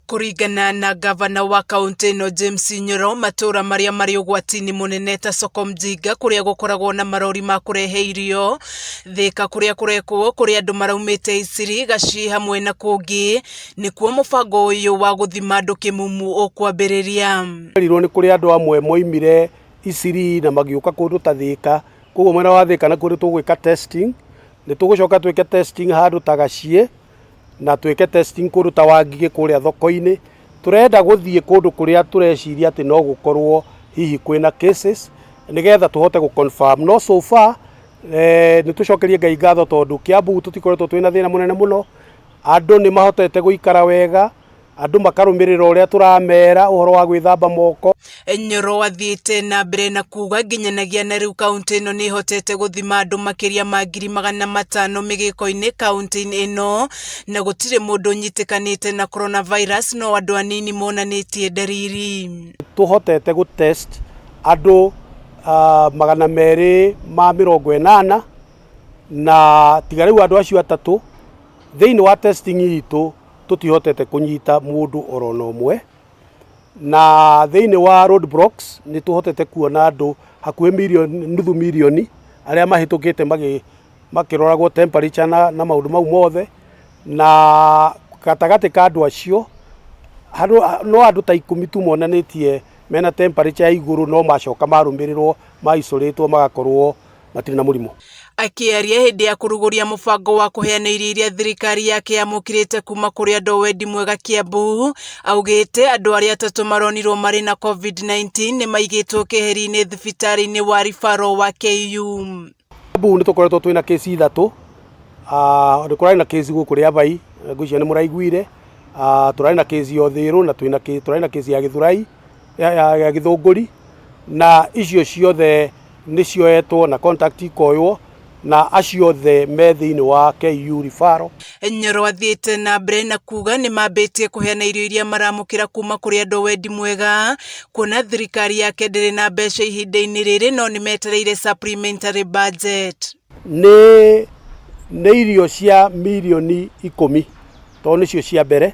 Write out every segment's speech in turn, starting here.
Kũringana na ngavana wa kaũntĩ ĩno James Nyoro, matũũra marĩa marĩ ũgwati-inĩ mũnene ta Soko Mjinga kũrĩa gũkoragwo na marori ma kũrehe irio, Thĩka kũrĩa kũrekwo kũrĩa andũ maraumĩte Isiri, Gacii hamwe na kũngĩ, nĩkuo mũbango ũyũ wa gũthima andũ kĩmumu ũkwambĩrĩria. Twerirwo nĩ kũrĩ andũ amwe moimire Isiri na magĩũka kũndũ ta Thĩka, koguo mwena wa Thĩka nakuo nĩ tũgwĩka testing, nĩ tũgũcoka twĩke testing handũ ta Gaciĩ, na twĩke testing kũndũ ta Wangigĩ kũrĩa thoko-inĩ. Tũrenda gũthiĩ kũndũ kũrĩa tũreciria atĩ no gũkorwo hihi kwĩna cases, nĩgetha tũhote gũ confirm. No so far nĩ tũcokerie Ngai ngatho tondũ Kiambu tũtikoretwo twĩna thĩna mũnene mũno, andũ nĩ mahotete gũikara wega, andũ makarũmĩrĩra ũrĩa tũramera ũhoro wa gwĩthamba moko. Nyoro athiĩte na mbere na kuga nginyanagia na rĩu kaũntĩ ĩno nĩ ĩhotete gũthima andũ makĩria ma 500,000 mĩgĩko-inĩ kaũntĩ-inĩ ĩno na gũtirĩ mũndũ ũnyitĩkanĩte na coronavirus no andũ anini monanĩtie ndariri. Tũhotete gũ test andũ 280 na tiga rĩu andũ acio atatũ thĩinĩ wa testing itũ tũtihotete kũnyita mũndũ oro na ũmwe. Na thĩinĩ wa road blocks nĩ tũhotete kuona andũ hakuhĩ mirioni, nuthu mirioni arĩa mahĩtũkĩte makĩroragwo temperature na maũndũ mau mothe. Na gatagatĩ ka andũ acio no andũ ta 10 tu monanĩtie mena temperature ya igũrũ no macoka marũmĩrĩrwo ma isolate magakorwo matirĩ na mũrimũ. Akĩaria hĩndĩ ya kũrugũria mũbango wa kũheana irio iria thirikari yake yamũkĩrĩte kuma kũrĩ andũ a wendi mwega Kiambu, augĩte andũ arĩa atatũ maronirwo marĩ na COVID-19 nĩ maigĩtwo keheri-inĩ thibitarĩ-inĩ wa referral wa KU. Kiambu nĩ tũkoretwo twĩna kesi ithatũ, nĩ kũrarĩ na kesi gũkũ Rĩabai, ngwĩciria nĩ mũraiguire, tũrarĩ na kesi ya Ũthĩrũ na tũrarĩ na kesi ya Gĩthũrai, ya Gĩthũngũri, na icio ciothe nĩ cioetwo na contact ikoywo na acio othe me thĩinĩ wa KU referral. Nyoro athiĩte na mbere na kuga nĩ mambĩtie kũheana irio iria maramũkĩra kuma kũrĩ andũ a wendi mwega, kuona thirikari yake ndĩrĩ na mbeca ihinda-inĩ rĩrĩ no nĩ metereire supplementary budget. Nĩ irio cia mirioni 10 tondũ nĩcio cia mbere,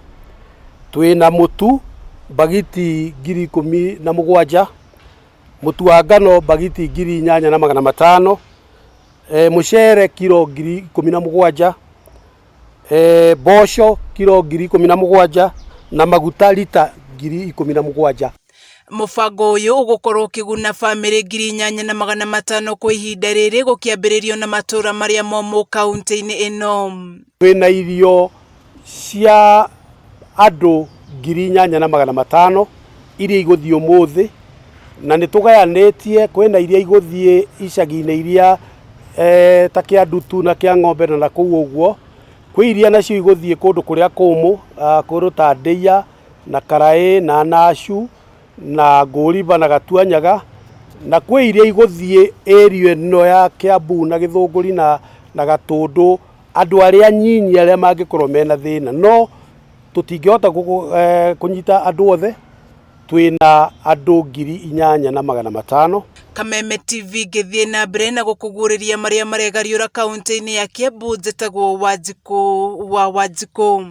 twĩna mũtu mbagiti 17,000, mũtu wa ngano mbagiti 8,500, mũcere kiro 17,000, mboco kiro 17,000 na maguta rita 17,000. Mũbango ũyũ ũgũkorwo ũkĩguna bamĩrĩ 8,500 kwa ihinda rĩrĩ gũkĩambĩrĩrio na matũũra marĩa momũ kaũntĩ-inĩ ĩno. Twĩna irio cia andũ 8,500 iria igũthiĩ ũmũthĩ, na nĩ tũgayanĩtie, kwĩna iria igũthiĩ icagi-inĩ iria ta Kĩandutu na Kĩang'ombe na nakũu ũguo, kwĩ iria nacio igũthiĩ kũndũ kũrĩa kũmũ, kũndũ ta Ndĩia na Karaĩ na Nacu na Ngũriba na Gatuanyaga, na kwĩ iria igũthiĩ area ĩno ya Kĩambu na Gĩthũngũri na Gatũndũ, andũ arĩa anyinyi arĩa mangĩkorwo mena thĩna, no tũtingĩhota kũnyita andũ othe, twĩna andũ 8,500. Kameme TV ngĩthiĩ na mbere na gũkũguũrĩria marĩa maregariũra kaũntĩ-inĩ ya Kiambu, njĩtagwo Wanjikũ wa Wanjikũ.